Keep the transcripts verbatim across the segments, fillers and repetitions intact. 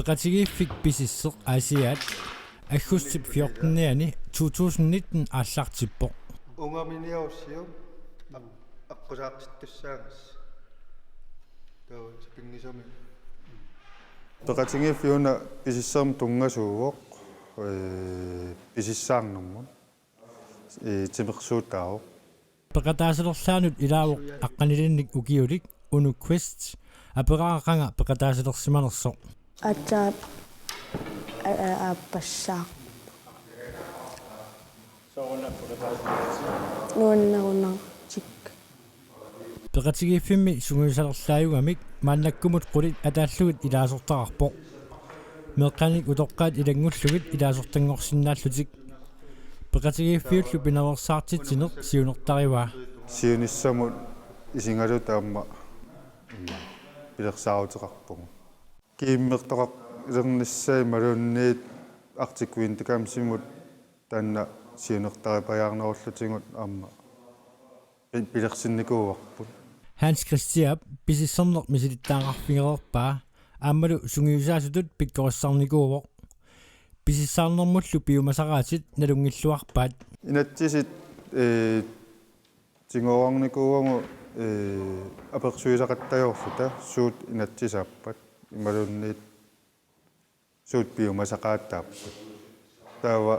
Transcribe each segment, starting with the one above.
Peqatigiiffik Pisisseq Aasiaat aggustip fjortenianni to tusind nitten aallartippoq. Ungaminiarussiuk aq-, aqqusaartittussaagassi. Taava tipinngisamik. Peqatigiiffiuna pisissermut tunngasuuvoq, ee, pisissaarnermut, ee, timersuutaavoq. Peqataasalerlaanut ilaavoq aqqanilinnik ukiulik Uno Quest, aperaara qanga peqataasilersimanersoq. Ataa, a-, a-, aappassaaq. Nuannerunartik. Peqatigiiffimmi sungiusalerlaajugamik maannakkumut qulit ataallugit ilaasortaqarpoq. Meeqqanik utoqqaat ilanngullugit ilaasortanngorsinnaallutik. Peqatigiiffiullu pinaveersaartitsineq siunertarivaa. Siunissamut isigaluta aamma pilersaaruteqarpugut. Kiimmertoqarlernissaa imaluunniit Arctic Winter Gamesimut taanna siunertaripajaarnerullutigu aamma pi-, pilersinnikuuarput. Hans Christianip pisisserneq misilittagaqarfigereerpaa aammalu sungiusaasutut pikkorissarnikuuvoq. Pisissaarnermullu piumasaqaatit nalunngilluarpaat. Inatsisit, ee, tigoornikuuagut, ee, apersuisaqattajoorluta suut inatsisaappat imaluunniit suut piumasaqaataappat. Taava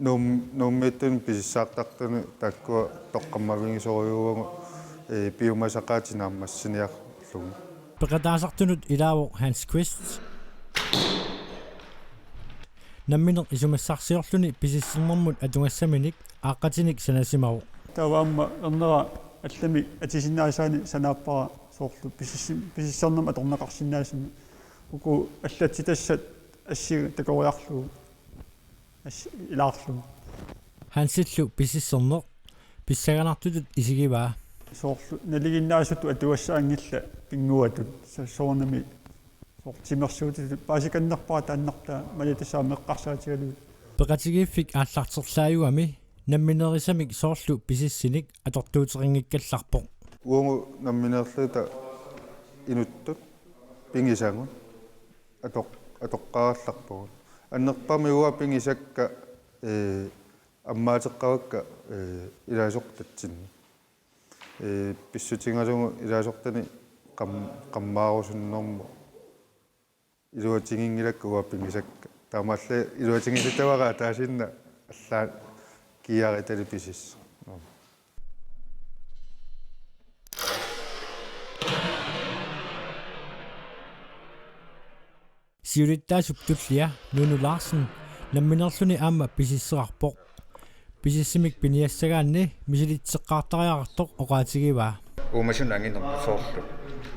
Nuum-, Nuummiittuni pisissaartartuni taakkua toqqammavigisorujuuagut, ee, piumasaqaatit naammassiniarlugit. Peqataasartunut ilaavoq Hans Quist. Nammineq isumassarsiorluni pisissernermut atugassaminik aaqqatinik sanasimavoq. Taava aamma ernera allamik atisinnaasaannik sanaappara soorlu pisissi-, pisissernermut atorneqarsinnaasumik. Uku allatsitassat assi takoriarlugu. As-, ilaarlugu. Hansillu pisisserneq pissanganartutut isigivaa. Soorlu nalinginnaasutut atugassaanngillat pinnguatut. So-, soorunami soorlu timersuutitut paasikannerpara taannartaa malittassaq eqqarsaatigalugit. Peqatigiiffik aallarterlaajugami nammineerisamik soorlu pisissinik atortuuteqanngikkallarpoq. Uagut nammineerluta inuttut pigisagut atoq-, atoqqaarallarpagut. Annerpaamik uanga pigisakka, ee, ammaateqqavakka, ee, ilaasortatsinni. Ee, pissutigalugu ilaasortanik qam-, qammaarusunnermut iluatiginngilakka uanga pigisakka. Taamaallaat iluatigisatavara ataasiinnaq allaat kiaritali pisissoq. Siulittaasup tullia Nuno Larsen nammineerluni aamma pisisseqarpoq. Pisissimik piniassagaanni misilitseqqaartariaqartoq oqaatigivaa. Uumasunut anginermut soorlu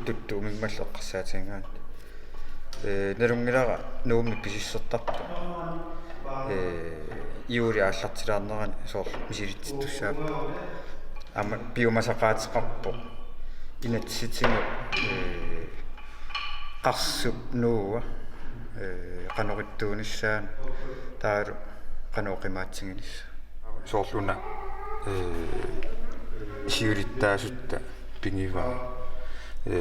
tuttuumimmallu eqqarsaatigigaanni. Ee, nalunngilara Nuummi pisissertartoq. Ee, juuli aallartilaarnerani soorlu misilitsittussaapput. Aamma piumasaqaateqarpoq. Inatsisitigut, ee, qarsup nuua, ee, qanoq ittuunissaanut taavalu qanoq oqimaatsiginissaa. Soorlu una, ee, siulittaasutta pigivaa. Ee,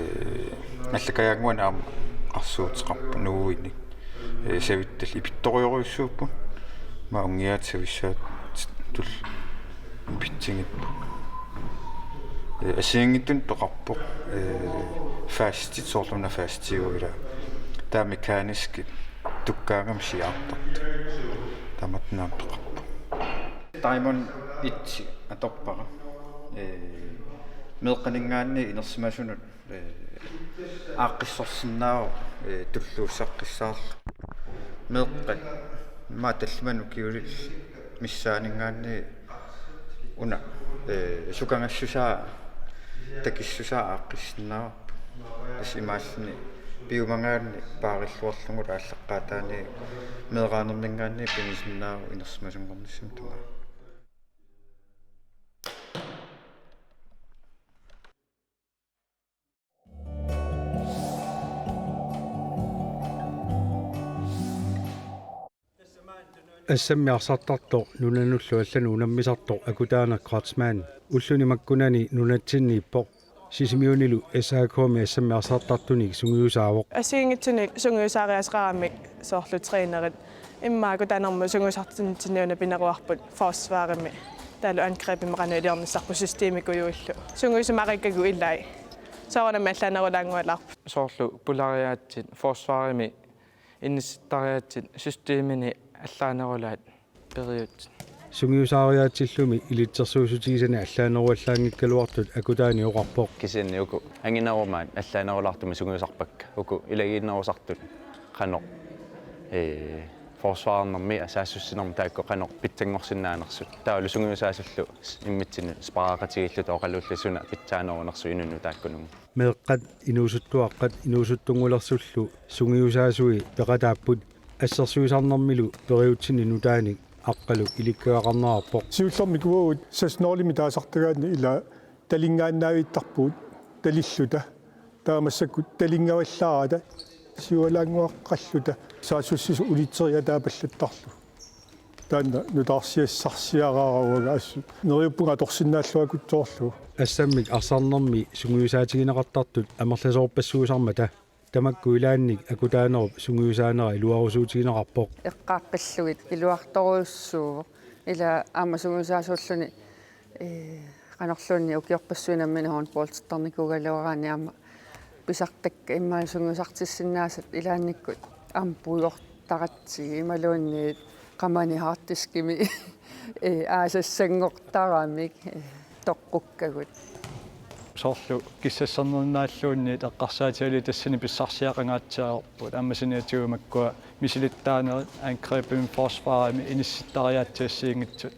allakajaannguanik aamma qarsuuteqarpoq nuuinik. Ee, savittallu ipittorujorujussuupput. Aamma unngiaat savissaatut ipitsigit. Ee, assigiinngitsunik peqarpoq, ee, fastit soorlu una fastiuvoq ilaa. Taava mekaniskit tukkaangamik siaartartut. Taamatut aamma peqarpoq. Diamond et atorpara. Ee, meeqqaninngaanniit inersimasunut, ee, aaqqissorsinnaavoq, ee, tulluussaqqissaarlugu. Meeqqat, immaqa tallimanik ukiulik missaaninngaanniit una, ee, sukagassusaa, takissusaa aaqqissinnaavoq. Tassa imaalluni piumagaanni paarilluarlugulu aallaqqaataani meeraanerminngaanniit pigisinnaavoq inersimasunngornissamut tamaat. Assammi arsartartoq nunanullu allanut unammisartoq Akutaaneq Kreutzmann ulluni makkunani nunatsinniippoq. Sisimiunilu S A K-mi assammik arsartartunik sungiusaavoq. Assigiinngitsunik sungiusaariaaseqaramik soorlu trænerit immaqa akutaanermut sungiusartinnitsinnut una pineruarput forsvarimi. Taavalu angrebimi qanoq iliornissarput systemikujuullu. Sungiusimaariikkagut ilai. Soorunami allaanerulaanngualaarput. Soorlu pulariaatsit forsvarimi inissittariaatsit systemini allaanerulaat periutsit. Sungiusaariaatsillumi ilitsersuussutigisani allaaneruallaanngikkaluartut Akutaani oqarpoq. Kisianni uku anginerumaat allaanerulaartumik sungiusarpakka. Uku ilagiinnerusartut qanoq, ee, forsvarernermi saassussinermi taakku qanoq pitsanngorsinnaanersut. Taavalu sungiusaasullu immitsinnut sparreqatigiilluta oqaluulluta suna pitsaanerunersut inunnut taakkununnga. Meeqqat, inuusuttuaqqat inuusuttunngulersullu sungiusaasui peqataapput, assersuisarnermilu periutsinni nutaanik Aqqalu ilikkagaqarnerarpoq. Siullermik uagut seksten-nulimi taasartagaanni ila talinngaannaavittarpugut talilluta. Taava massakkut talinngavallaarata siualaannguaqqalluta saassussisut ulitserit ataapallattarlugu. Taanna nutaarsiassarsiaraara uanga assut. Neriuppunga atorsinnaalluakutsoorlugu. Assammik arsarnermi sungiusaatigineqartartut amerlasoorpassuusarmata tamakku ilaannik Akutaanerup sungiusaanera iluarusuutigineqarpoq. Eqqaaqqillugit iluartorujussuuvoq. Ila aamma sungiusaasuulluni, ee, qanorluunniit ukiorpassuit nammineq håndboldertarnikuugaluaraanni aamma pisartakkat immaqa sungiusartissinnaasat ilaannikkut aamma puigortaratsigit imaluunniit qamani harddiskimi, ee, aasassanngortaramik, ee, toqqukkagut. Soorlu kissassarnernaalluunniit eqqarsaatigalugit tassani pissarsiaqangaatsiarput aamma saniatigut makkua misilittaanerit angrebimi forsvarimi inissittariaatsit assigiinngitsut.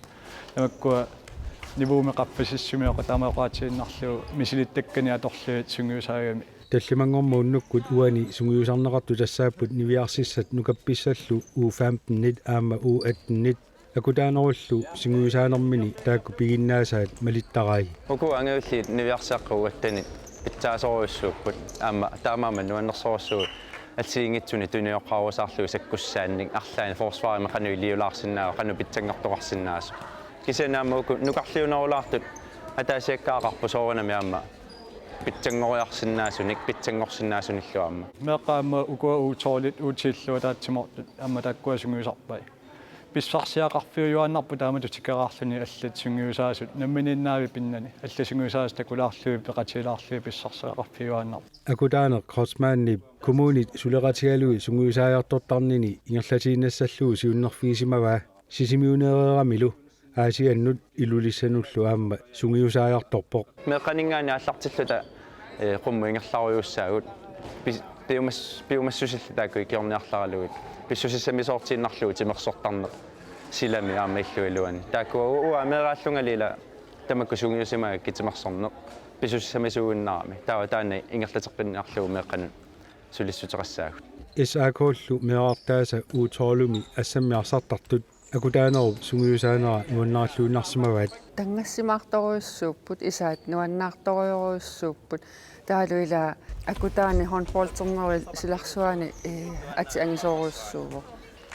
Tamakkua niveaumik qaffasissumik oqaatigiinnarlugu misilittakkanik atorlugit sungiusaagami. Tallimanngormat unnukkut uani sungiusarneqartut tassaapput niviarsissat nukappissallu U femten-it aamma U atten-it. Akutaanerullu sungiusaanermini taakku piginnaasaat malittarai. Uku angajulliit niviarsiaqqat U atten-it pitsaasorujussuupput aamma taamaammat nuannersorujussuuvoq assigiinngitsunik tunioqqarusaarlugit sakkussaannik arlaannik forsvarimi qanoq iliulaarsinnaasoq qanoq pitsanngortoqarsinnaasoq. Kisianni aamma uku nukarliunerulaartut ataasiakkaaqarput soorunami aamma pitsanngoriarsinnaasunik pitsanngorsinnaasunillu aamma. Meeqqat aamma ukua U tolv-it U ti-llu ataatsimoortut aamma taakkua sungiusarpai. Pissarsiaqarfiujuaannarput taamatut tikeraarluni allat sungiusaasut namminiinnaavik pinnani. Allat sungiusaasut takulaarlugit peqatigilaarlugit pissarsiaqarfiujuaannarput. Akutaaneq Kreutzmannip kommunit suleqatigalugit sungiusaajartortarnini ingerlatiinnassallugu siunnerfigisimavaa Sisimiuneereeramilu Aasiannut Ilulissanullu aamma sungiusaajartorpoq. Meeqqaninngaanniit aallartilluta, ee, qummut ingerlarujussaagut. Pis-, piumas-, piumassusillit taakku ikiorniarlaralugit. Pissusissamisoortiinnarlugu timersortarneq silami aamma illup iluani. Taakku u-, uanga meeraallungali ila tamakku sungiusimagakkit timersorneq. Pissusissamisuuinnarami. Taava taanna ingerlateqqinniarlugu meeqqanut sulissuteqassaagut. S A K-llu meerartaasa U tolv-imi assammik arsartartut Akutaanerup sungiusaanera nuannarilluinnarsimavaat. Tanngassimaartorujussuupput, isaat nuannaartorujorujussuupput. Taavalu ila Akutaani håndboldernerit silarsuaani, ee, atit angisoorujussuuvoq.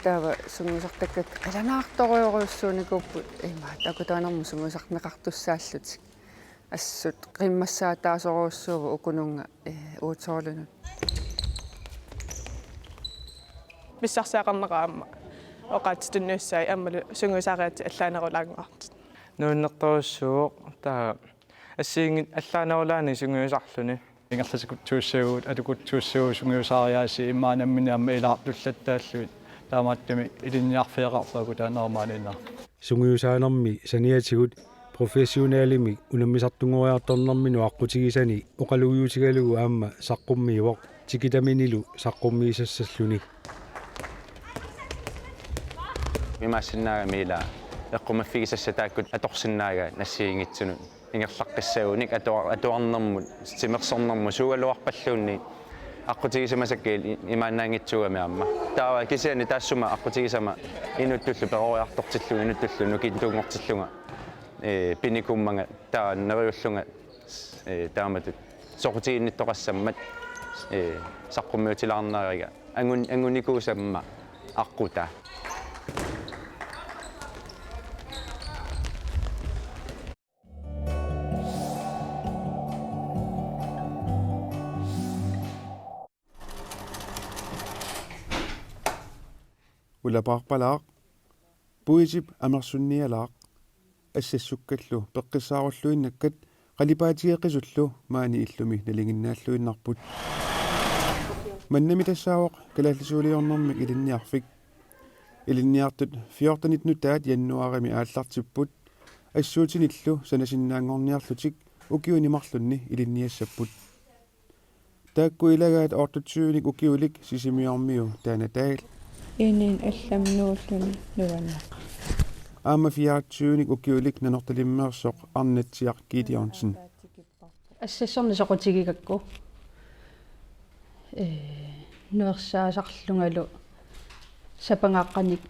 Taava sungiusartakkakka qilanaartorujorujussuunikuupput, imaattoq Akutaanermut sungiusarneqartussaallutik. Assut qimmassaataasorujussuuvoq ukununnga, ee, U tolv-inut. Pissarsiaqarneq aamma oqaatsitut nuussaat aammalu sungiusaariaatsit allaanerulaannguartut. Nuannertorujussuuvoq taava assigiinngitsut allaanerulaannik sungiusarluni. Ingerlatikutsuussagut, atukutsuussagut sungiusaariaatsit immaqa nammineq aamma ilaartullattaallugit. Taamaattumik ilinniarfigeqarpoq Akutaanerup maaniinneq. Sungiusaanermi saniatigut professionelimik unammisartunngoriartornerminut aqqutigisani oqalugiutigalugu aamma saqqummiivoq, tikitaminilu saqqummiissassalluni. Imaassinnaagami ila eqqumaffigisassat taakku atorsinnaagaat assigiinngitsunut ingerlaqqissagunik atua-, atuarnermut, timersornermut suugaluarpalluunniit aqqutigisimasakka il-, imaannaanngitsuugami aamma. Taava kisianni taassuma aqqutigissama inuttullu peroriartortillugu inuttullu nukintunngortillunga, ee, pinikuummanga taava neriullunga, ee, taamatut soqutiginnittoqassammat, ee, saqqummiutilaarneriga angun-, angunikuusamma aqqutaa. Ulapaarpalaaq. Puisip amersunnialaaq. Assassukkallu peqqissaarulluinnakkat qalipaatigeqisullu maani illumi nalinginnaalluinnarput. Mannami tassaavoq kalaallisuuliornermik ilinniarfik. Ilinniartut fjortenit nutaat januaarimi aallartipput. Assuutinillu sanasinnaanngorniarlutik ukiuni marlunni ilinniassapput. Taakku ilagaat otteogtyvenik ukiulik Sisimiormiu Taana Dahl. Inin allam nuulluni nuanneq. Aamma fireogtyvenik ukiulik Nanortalimmeersoq Arnatsiaq Gideonsen. Assassorneq soqutigigakku. Ee, nuersaasarlungalu sapangaaqqanik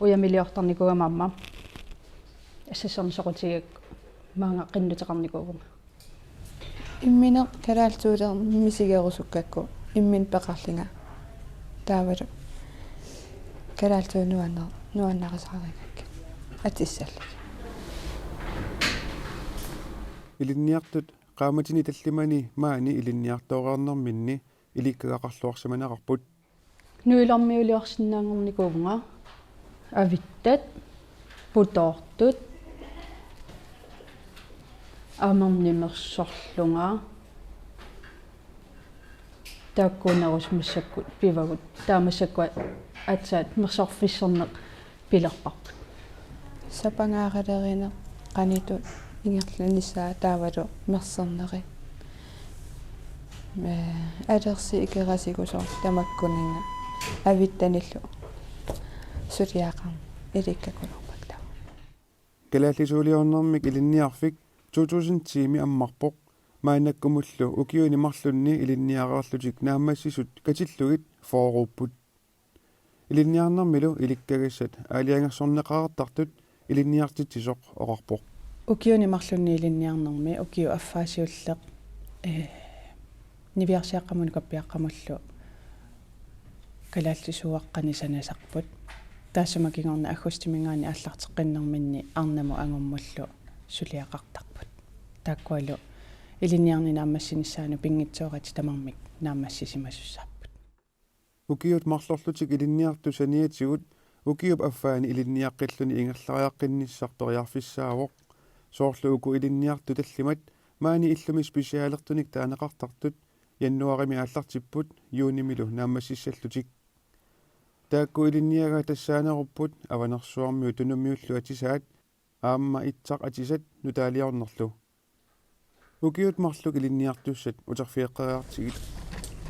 ujamiliortarnikuugama aamma. Assassorneq soqutigigakku. Maanga qinnuteqarnikuuvunga. Immineq kalaallisuuliorneq misigerusukkakku imminut peqarlunga. Taavalu kalaallisuut nuanner-, nuannarisaarigakkit. Atissallugit. Ilinniartut qaammatini tallimani maani ilinniartooreernerminni ilikkagaqarluarsimanerarput. Nuilermiuliorsinnaanngornikuuvunga avittat, putoortut, amernik mersorlunga, taakkuunerusut massakkut pivagut, taava massakkut aatsaat mersorfisserneq pilerparput. Sapangaaralerineq qanitut ingerlanissaa taavalu merserneri. Ee, alersi ikerasigusoq tamakkuninnga avittanillu suliaqarneq ilikkaguluuppakka. Kalaallisuuliornermik ilinniarfik to tusind ti-mi ammarpoq. Maannakkumullu ukiuni marlunni ilinniareerlutik naammassisut katillugit fyrreupput. Ilinniarnermilu ilikkagassat aalajangersorneqareertartut ilinniartitsisoq oqarpoq. Ukiuni marlunni ilinniarnermi ukiup affaa siulleq, ee, niviarsiaqqamut nukappiaqqamullu kalaallisuuaqqanik sanasarput. Taassuma kingorna aggustiminngaanniit aallarteqqinnerminni arnamut angummullu suliaqartarput. Taakkualu ilinniarneq naammassinissaanut pinngitsooratik tamarmik naammassisimasussapput. Ukiut marlorlutik ilinniartut saniatigut ukiup affaani ilinniaqqilluni ingerlariaqqinnissaq periarfissaavoq. Soorlu uku ilinniartut tallimat maani illumi specialertunik taaneqartartut januaarimi aallartipput juunimilu naammassissallutik. Taakku ilinniagaat tassaanerupput Avanersuarmiut Tunummiullu atisaat aamma Itsaq atisat nutaaliornerlu. Ukiut marluk ilinniartussat uterfigeqqeriartigit.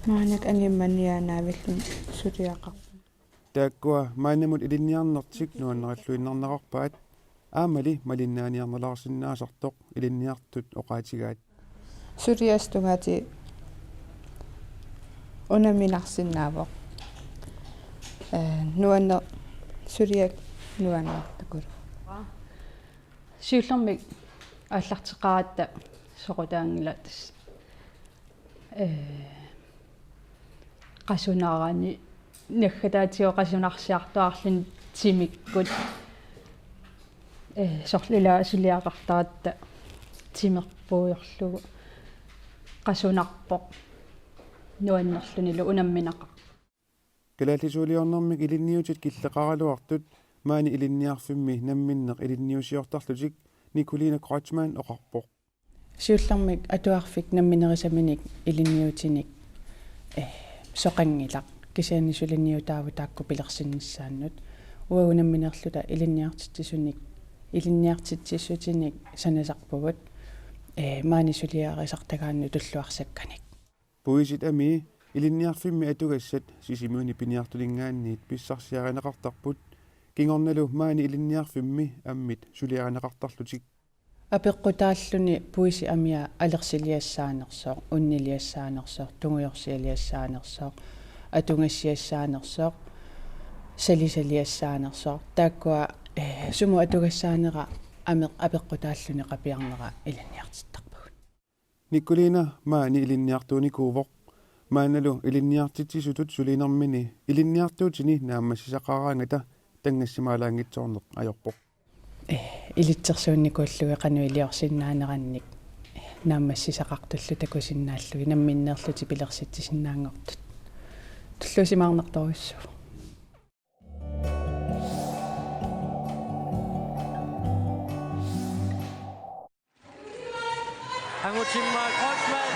Maannakkut angimmaniaannaavilluni suliaqarpunga. Taakkua maannamut ilinniarnertik nuannarilluinnarnerarpaat, aammali malinnaaniarnalaarsinnaasartoq ilinniartut oqaatigaat. Suliassat tungaatigut unamminarsinnaavoq. Ee, nuanner-, suliaq nuannertukulu. Siullermik aallarteqqaaratta soqutaanngilaq tassa. Ee, qasunarani naggataatigut qasunarsiartuaarluni timikkut. Ee, soorlu ilaa suliaqartaratta timerpuujorlugu qasunarpoq nuannerlunilu unamminaqarpoq. Kalaallisuuliornermik ilinniutit killeqaraluartut maani ilinniarfimmi namminneq ilinniusiortarlutik Nikolina Kreutzmann oqarpoq. Siullermik atuarfik namminerisaminik ilinniutinik, eh, soqanngilaq. Kisianni suliniutaavoq taakku pilersinnissaannut. Uagut nammineerluta ilinniartitsisunik, ilinniartitsissutinik sanasarpugut, eh, maani suliarisartagaannut tulluarsakkanik. Puisit amii ilinniarfimmi atugassat Sisimiuni piniartuninngaanniit pissarsiarineqartarput, kingornalu maani ilinniarfimmi ammit suliarineqartarlutik. Apeqqutaalluni puisit amia alersiliassaanersoq, unniliassaanersoq, tungujorsialiassaanersoq, atugassiassaanersoq, salisaliassaanersoq. Taakkua, eh, sumut atugassaanera ameq apeqqutaalluni qapiarnera ilinniartittarpagut. Nikolina maani ilinniartuunikuuvoq. Maannalu ilinniartitsisutut sulinermini ilinniartuutini naammassisaqaraangata tanngassimaalaanngitsoorneq ajorpoq. Eh, ilitsersuunnikuullugit qanoq iliorsinnaanerannik, eh, naammassisaqartullu takusinnaallugit namminneerlutik pilersitsisinnaanngortut. Tulluusimaarnartorujussuuvoq. Angutimmarik Kreutzmann.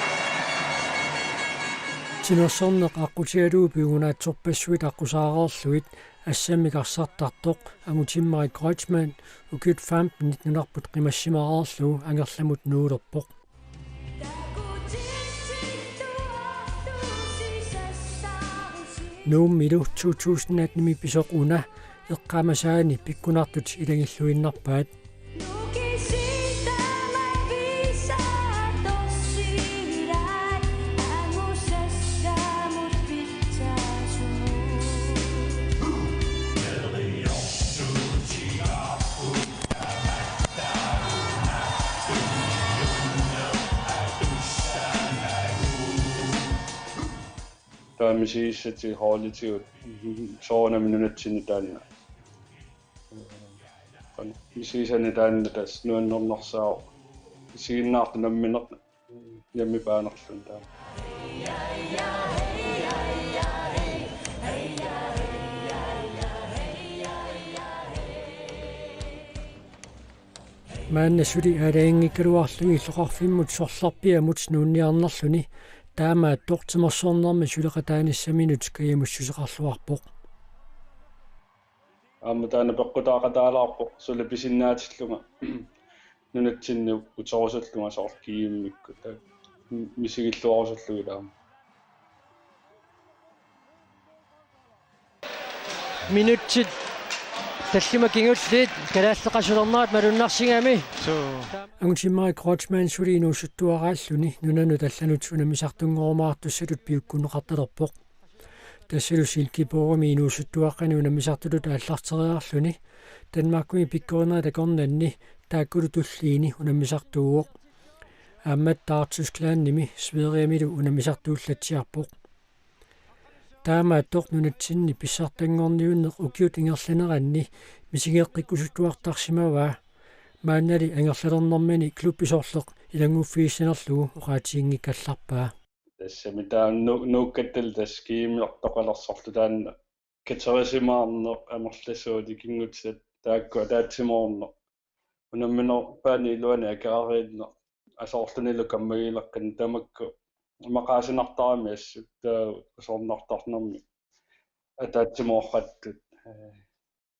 Timersorneq aqqutigalugu piujunaatsorpassuit aqqusaareerlugit assammik arsartartoq Angutimmarik Kreutzmann ukiut femtenit nunarput qimassimareerlugu Angerlamut nuulerpoq. Nuummilu to tusind atten-imi pisoq una eqqaamasaani pikkunartut ilagilluinnarpaat. Taava misigissatik holditigut soorunami nunatsinni taanna. Misigisani taanna tassa nuannernersaavoq. Isiginnaartut nammineq hjemmebane-rluni taanna. Maanna suli aalajangiikkaluarluni illoqarfimmut sorlarpiamut nuunniarnerluni taamaattoq timersornermi suleqataanissaminut kajumissuseqarluarpoq. Aamma taanna peqqutaaqataalaarpoq suli pisinnaatillunga nunatsinni uterusullunga soorlu G M-ikkut taava misigilluarusullugit aamma. Minutsit tallimat kingulliit kalaallit qasulernerat malunnarsigami. Suu. Angutimmarik Kreutzmann suli inuusuttuaraalluni nunanut allanut unammisartunngorumaartussatut piukkunneqartalerpoq. Tassalu Silkeborgimi inuusuttuaqqani unammisartutut aallarteriarluni Danmarkimi pikkorinerit akornanni taakkulu tulliini unammisartuuvoq. Aammattaaq Tysklandimi Sverigemilu unammisartuullatsiarpoq. Taamaattoq nunatsinni pissartanngorniunneq ukiut ingerlaneranni misigeqqikkusuttuartarsimavaa. Maannali angerlalernermini klubbi sorleq ilannguffigissanerlugu oqaatiginngikkallarpaa. Tassami taanna nu-, nuukkattalu tassa G M-ertoqalersorlu taanna katerisimaarneq amerlasuut ikinngutit taakku ataatsimoorneq. Unamminerpaani iluani akerariinneq asoorlunilu kammagileqqinneq tamakku maqaasinartarami assut taava usornartarnermi ataatsimoortut, eh,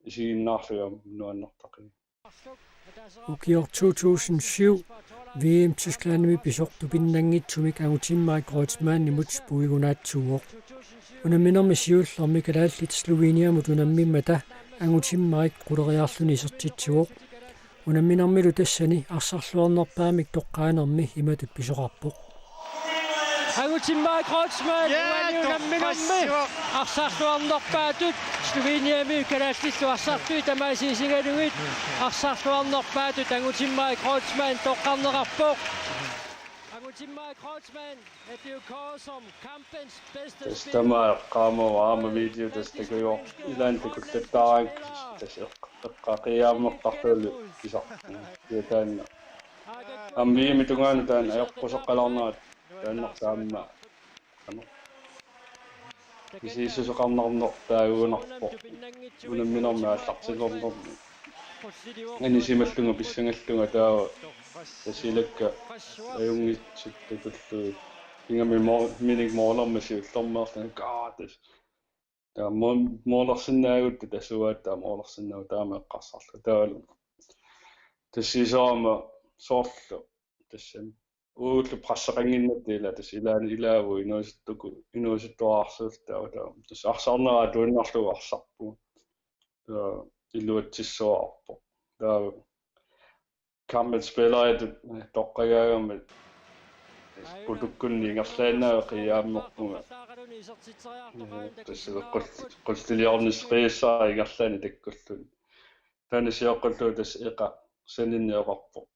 isiginnaarlugit aamma nuannertaqigit. Ukioq to tusind syv V M Tysklandimi pisoq tupinnanngitsumik Angutimmarik Kreutzmannimut puigunaatsuuvoq. Unamminermi siullermi kalaallit Sloveniamut unammimmata Angutimmarik quleriarluni isertitsivoq. Unamminermilu tassani arsarluarnerpaamik toqqaanermi imatut pisoqarpoq. Angutimmarik Kreutzmann, ja, uani unamminermi toqqassivoq. Arsarluarnerpaatut Sloveniami kalaallillu arsartui tamaasa isigalugit arsarluarnerpaatut Angutimmarik Kreutzmann toqqarneqarpoq. Angutimmarik Kreutzmann er blevet kåret som kampens bedste spiller. Tassa tamaat eqqaamavoq aamma video tassa takujuar ilaanni takullattaaraangakkit tassa eqqa-, eqqaa qiiaammertarlugulu pisaq. Ja taanna. Aamma V M-ip tungaanut taanna ajoquseqqaalaarnerat taanna aamma. Ano. Misigissuseqarnarneq taaguunarpoq. Unamminermi aallartilernermi. Anisimallunga pissangallunga taava tassa ilakka ajunngitsut takullugit. Kingami mo-, minik moolermat siullermeerluni kaartis. Taava mo-, moolersinnaagutta tassa uagut taava moolersinnaavugut taama eqqarsarlugu. Taavalu tassa isoq aamma soorlu tassami. Uagullu presseqannginnatta ila tassa ilaanni ilaavoq inuusuttuku-, inuusuttuararsuulluta taava taava. Tassa arsarnera atuinnarlugu arsarpugut. Taava iluatsissuararpoq. Taava kampit spilleritut toqqagaagama putukkunni ingerlaannaq qiiaammerpunga. Tassa qul-, qulliliornissaq qiiassara ingerlaannaq takkulluni. Taanna sioqqullugu tassa eqa saninni oqarpoq.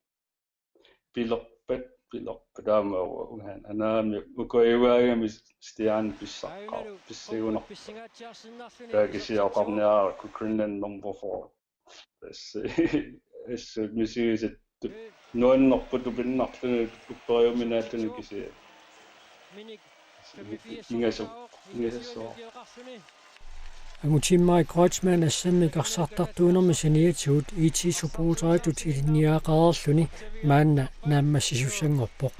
Pilerpat, pilerpat taama uan anaami uku ajugaagami Stian pissaqqaa, pissagunarpoq. Taava kisianni oqarniarakku Greenland number four. Tassa, assut misigisat nuannerpoq tupinnarluni upperiuminaalluni kisianni. Ingasu-, ingasassuaq. Angutimmarik Kreutzmann assammik arsartartuunermi saniatigut I T-supporteritut ilinniagaqareerluni maanna naammassisussanngorpoq.